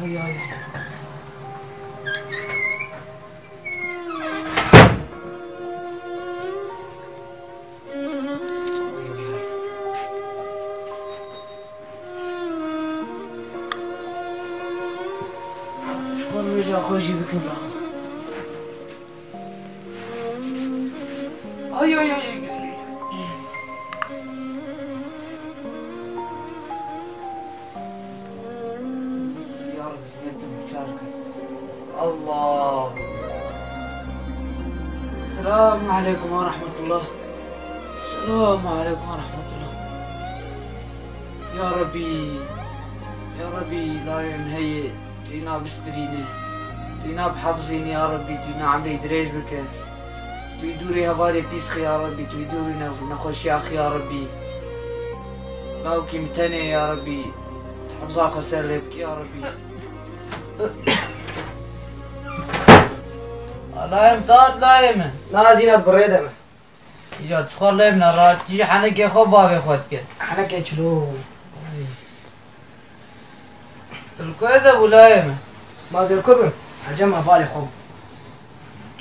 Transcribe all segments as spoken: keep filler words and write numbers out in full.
Ay, ay. Ji xwe nûja xwe jî bikin la. Ay, ay, ay, ay. Ya Rabbi, zînetim çar kir. Allah. Selamun aleykum ve rahmetullah. Selamun aleykum ve rahmetullah. Ya Rabbi. Ya Rabbi, layê min heye. Tu îna bistirîne. Tu îna bihefzînî ya Rabbi. Tu îna emrê dirêj bike. Tu yî dûrê hevalê pîs xi ya Rebî, tu yî dûrê ne-, nexweşiya xi ya Rebî. Lawkî min tenê ya Rebî. Hifza xwe ser lê bikî ya Rebî. Layê min, tat layê min. Na Zînet, bi rê de me. Ya çixwe lê min, rahatî henekê xwe bavê xwe dike. Henekê çilo. Ay. Tu li ku de bû layê min? Ma zêrko bim. Ecem hevalê xwe bû.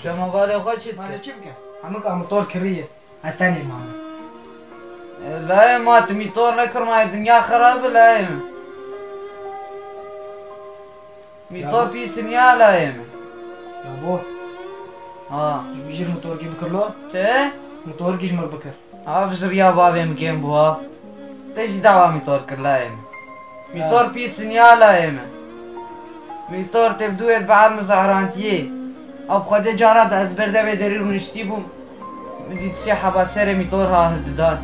Cem hevalê xwe çi dike? Ma zê çi bike? Hemû ka motor kiriye. Ez tenê mame. E, layê ma tu mîtor nekir ma dinya xirab e layê min. Mîtor pîs in ya layê min. Ya bo. Ha. Ji bijîr motorkî bikir lo. Çi? Motorkî ji mir bikir. Ev ji riya bavê min kêm bû ha. Te jî dawa mîtor kir layê min. Mîtor pîs in ya layê min. Mîtor tevdû wê dibe erm zehrantiyê. Ew bi xwedê cara de ez ber devê derî rûniştî bûm. Min dît sê heba serê mîtor ha hildidan.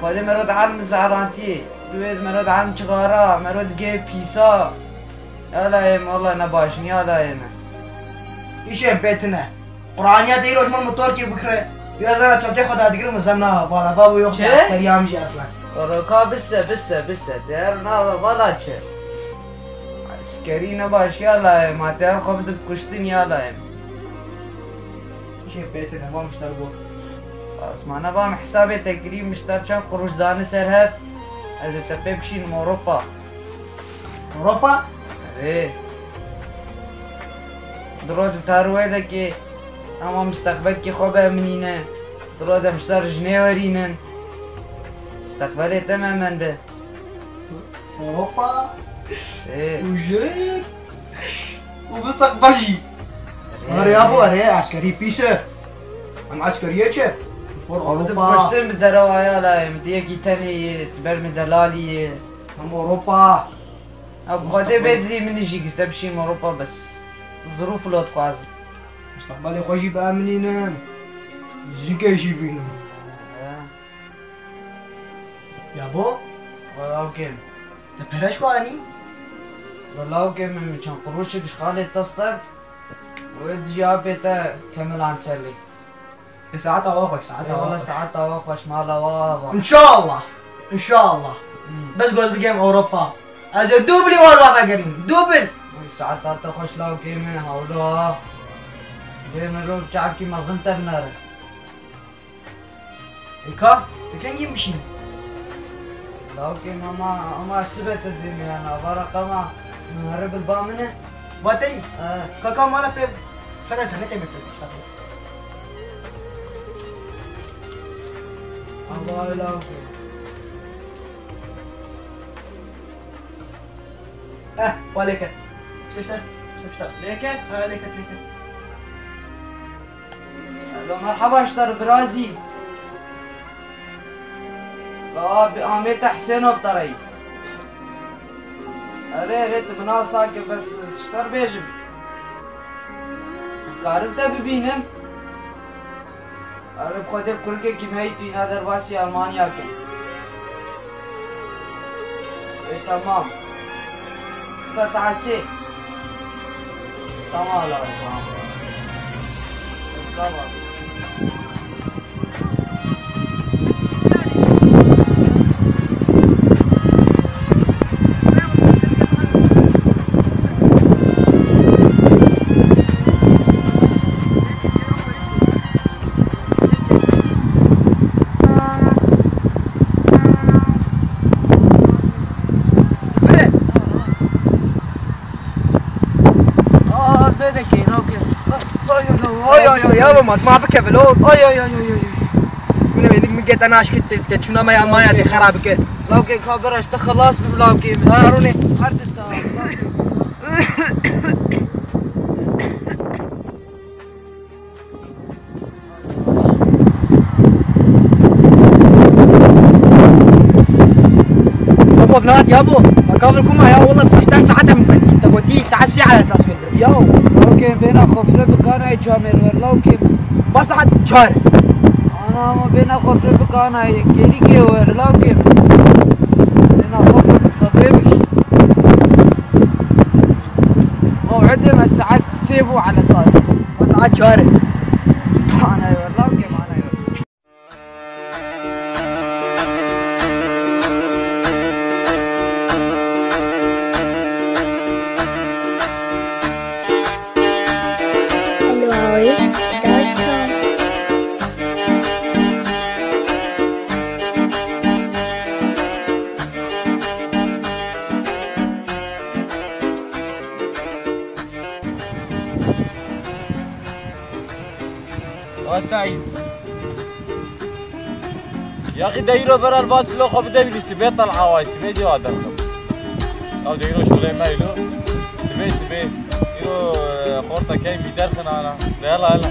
Xwedê mero di erm zehrantiyê. Dû wê mero di erm cixara, mero digê pîsa. Ya layê min, wela ne baş in ya layê min. Îşên pê tune. Qur'aniya te îro ji min motorkê bikire. Yo ez zana çantê xwe dadigrim û zem na vala, va bû yok. Çi? Askeriya min jî aslan. Roka bise, bise, bise. Te her na vala çi? Askerî ne baş ya layê ma, te her xwe bidib kuştin ya layê. Îşê pê tune, va mişter got. Asmana va min hesabê te kirî, mişter çend quruş dane ser hev. Ez ê te pê bişînim Ewropa. Ewropa? Erê. Di roj di tarû wê de kê, em a misteqbelkî xwe biemînîne. Di roj de em ji te re jinê werînin. Misteqbelê te me mende. Ewropa. Ê. Û jin. Û misteqbel jî. Erê, erê, erê. Erê, ya bo, erê, eskerî pîs e. Em eskeriyê çi? Xwe bi Ewropa. Kuştin bi derewa ya layê min, tu yekî tenê yê, tu ber min delalî yê. Em Ewropa. Ew bi Xwedê bêdilî min jî gizde bişîm Ewropa bes. Zirûf lo dixwazim. Misteqbelê xwe jî biemînim. Jikê jî bînim. He. Ya bo? Wela okê. Te pere ji ku anî? Wela okê, min çend qurûşik ji xalê te stend. Wê dijî apê te kemil anselî. E, saeta we xweş, saeta we xweş. Eyvallah, saeta we xweş, mala we ava. İnşallah. İnşallah. Hmm. Bes goz bigem Ewropa. Ez ê dublî wan ve vegerînim. Dubl. Oy, saeta te xweş lawkê min, hawlo ha. Bê min rû çavkî mezin te binere. Eka, tu kengî bişîn? Lawkê mama, ama sibe te dê me ya nava reqema min here bilba min e. Vateyî? He. Kaka mala pê fena tenê tê me pê kuşta. Ama lawkê. Eh, wa lê ket. Pişte, pişte, pişte. Lê ket? Ha, lê ket, lê ket. Alo, merhaba ji te re birazî. Ba, bi Amê te Husêno bi te re yî. Erê, erê, tu bi nas nake, bes ji te re bêjim. Ez karim te bibînim. Erê, bi Xwedê kurikekî me heyî tu îna derbasî Almanya ke. Ê, temam. Sibe saet sê. Tamam, la, tamam. Tamam. Mat ma bike velo. Ay, ay, ay, ay, ay. Min ê min gete naşkit te, te çûna me ya maya de xera bike. Lawkê ka bira, işte xelas bim lawkê min. Ha, rûnê. Her di saet. Abo, Vlad, ya bo. Akavil kuma ya, oğlum, kaç ders saat mi gotî? Te gotî saat sê ala esas gotî. Ya. Lawkê bêna xofre bikana, ê camêr wer, lawkê. Va saat çar. Ana, ama bêna xofre bikana, ê gêrî kê wer, lawkê. Bêna xofre bik, sabê bik. Mew'idê me saet sê bû ala esas. Va saat çar. Ana wer, lawkê, ana wer. Asayî. Yaxî de îro beral ba silo xwe bide bî, sibê tel'a way, sibê jî wa derxin. Ew de îro şolê me îro. Sibê, sibê. Îro, e, xorta key mî derxin ana. De yala, yala.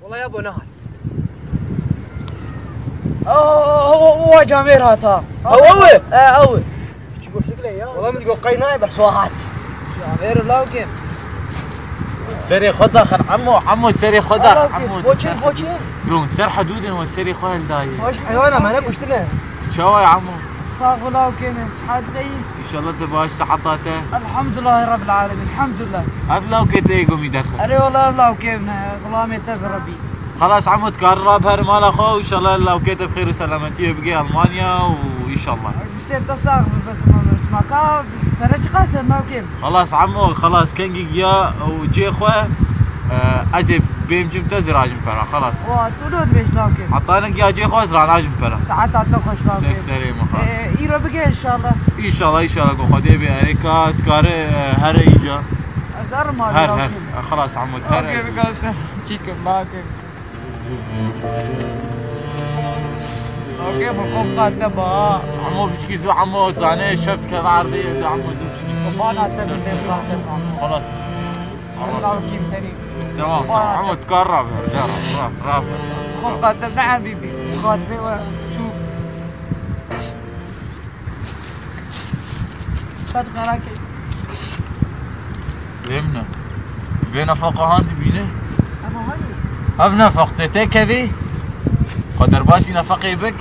Wala ya bo nehat. Ew, ew, ew, ew camêr hat ha. Ew, ew e? E, ew e. Çi goştik le ya? Wala min digo qey nayê bes wa hat. Camêr lawkê. Serê xwe daxin, emo, emo serê xwe dax, emo. Boçê, boçê. Ron, ser hidûdin we serê xwe hildayê. Baş heywana me ne kuştine. Çawa ye, emo? Sağ ol, lawkê me. Çi hal te yî? Înşallah tu baş, siheta te. Elhamdulillah Rabbil Alemin. Elhamdulillah. Ev lawkê te yê gomî derxe. Erê wala ev lawkê min e, xulamê te bi Rebbî. Xelas emo, tu kar rabiher mala xwe û înşallah lawkê te bi xêr û selametiyê bigê Almanya û înşallah. Distê te sax bi, bes ma, bes ma ka pere çiqas e lawkê min? Xelas emo, xelas kengî giya û cê xwe, e, ez ê bêm cim te zirajim pera, xelas. Wa, tu lo dibêj lawkê min. Heta ne giya cê xwe ez ranajim pera. Saeta te xweş lawkê min. Ser serê min xwe. E, îro bigê înşallah. Înşallah, înşallah ku Xwedê bê erê ka dikare, e, here îca. Ez herim alî lawkê min. Her, her. E, xelas Ehmed, her. Lawkê ez. Bigazte. Çîkim lawkê min. Lawkê min xwe qate ba. Emo biçkî zû emo zane şeft keve erdê de emo zû biçkî. Bana te ser, ser. Xelas. Lawkê min tenê. Tamam, tamam. Emo dikar rabe, rabe, rabe. Xwe qate ne hebîbî. Xatirê we çû. Saç merak et. Lê min e. Vê nefaqa han dibîne. Ama hani? Ev nefaq te te kevî. Xwe derbasî nefaqê bik.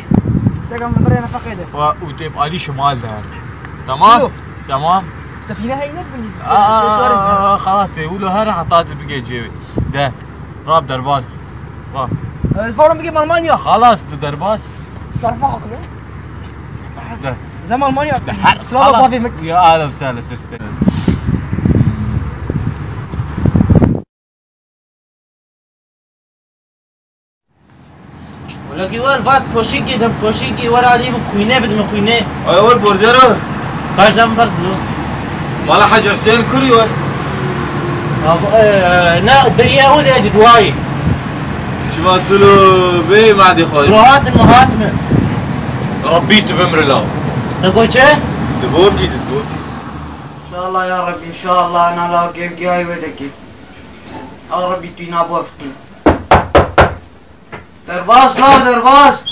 Steka min birê nefaqê de. Xwe û tê bi alî şimal de. Tamam? Alo. Tamam. Sefîne heyne dibin. Aa, xelas tê. Wilo her heta tu bigê cêwê. De. Rab derbas. Rab. Ez varim bigê Almanya. Xelas tu derbas. Tarafa haklı. De. Zaman Almanya. De, her, Slava xelas. Bavê mek. Ya, ahlen ve sahlen, ser, ser. Ki wer vat poşikî dim poşikî wer alî min xwîne bid min xwîne. Ay wer porzero. Kaç dem ber dilo. Mala Hacı Hüseyin kurî wer. Abi, e, ne deriye o de duayı. Çima tu lo bê madê xwe. Rahat mi, rahat mi? Rabbî tu bimri law. Te got çi? Di bo bicî, di bo bicî. İnşallah ya Rabbi, inşallah ana law gevgiyayî wê dekî. Ya Rabbi tu îna bo fikî. Derbas law, derbas.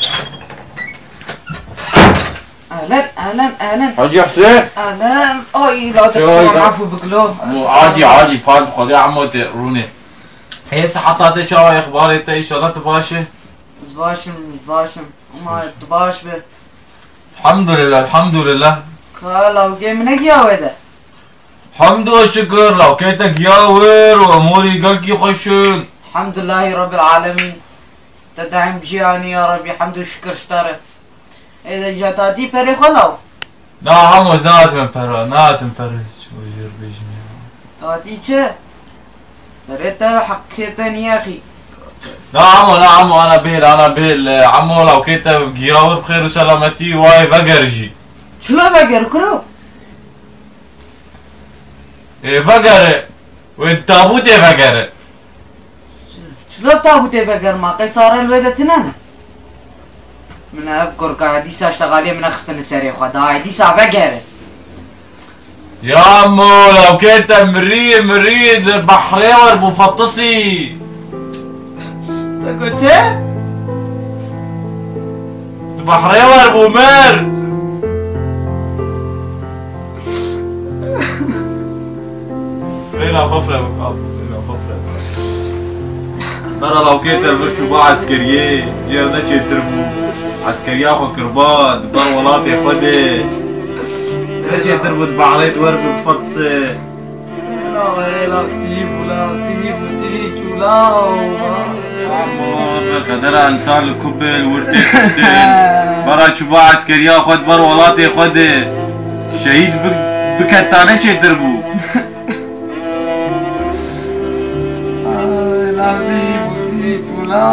Ehlen, ehlen, ehlen. Hacı Hüseyin. Ehlen. Ay, la te Şöyle. Kusura afû bikilo. Bu acî, acî, pardon, Xwedê emo te rûnê. Hê siheta te çawa, exbarê te, inşallah tu baş e? Ez baş im, ez baş im. Ama tu baş be. Elhamdülillah, elhamdülillah. Ka lawkê min negiya wê de. Hamd û şikir, lawkê te giya wir û emûrî gelkî xweş in. Elhamdülillahî Rabbil Alemîn. Te daîm jî anî ya Rabbî, hamd û şikir ji te re. Ê de ja tatî perê xwe law. Na hemo ez nahatim pera, nahatim pera hiç, wê jê re bêjim ya. Tatî çi? Perê te heqê te niye xî. Na hemo, na hemo, ana bêl, ana bêl, hemo lawkê te giya wir bi xêr û selametî wayê veger jî. Çilo veger kuro? Ê, vegere. Wê tabûtê vegere. Çilo tabûtê veger ma? Qey sarel wê de tine ne? Min ev kurka dîsa ştegaliyê min xistine serê xwe. Da dîsa vegere. Ya mo, lawkê te mirî, mirî, li behrê wer bû fetisî. Te got çi? Di behrê wer bû mir. Bêhna xwe fireh bik, al, bêhna xwe fireh bik. Bera lawkê te vir çûba eskeriyê, jêr neçêtir bû. Eskeriya xwe kirba, di ber welatê xwe de. Neçêtir bû, di behrê wer bû fetisî. Ela, ela, tijî bû la, tijî bû, tijî çû la. Ama qedera însan li ku be, li wir tê kuştin. Bera çûba eskeriya xwe di ber welatê xwe de şehîd bi-, biketane çêtir bû. Ay, la, tijî bû, tijî çû la.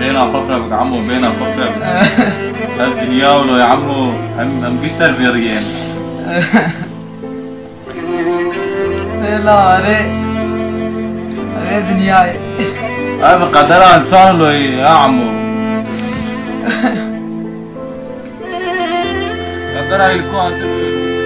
Bêhna xwe fireh bik, emo, bêhna xwe fireh bik. Ev dinya wilo ye, emo, em, em giş ser vê riyê ne. Ê la, erê. Erê dinyayê. Ev qedera însan wilo ye, ya emo. Qedera îlko hatibû.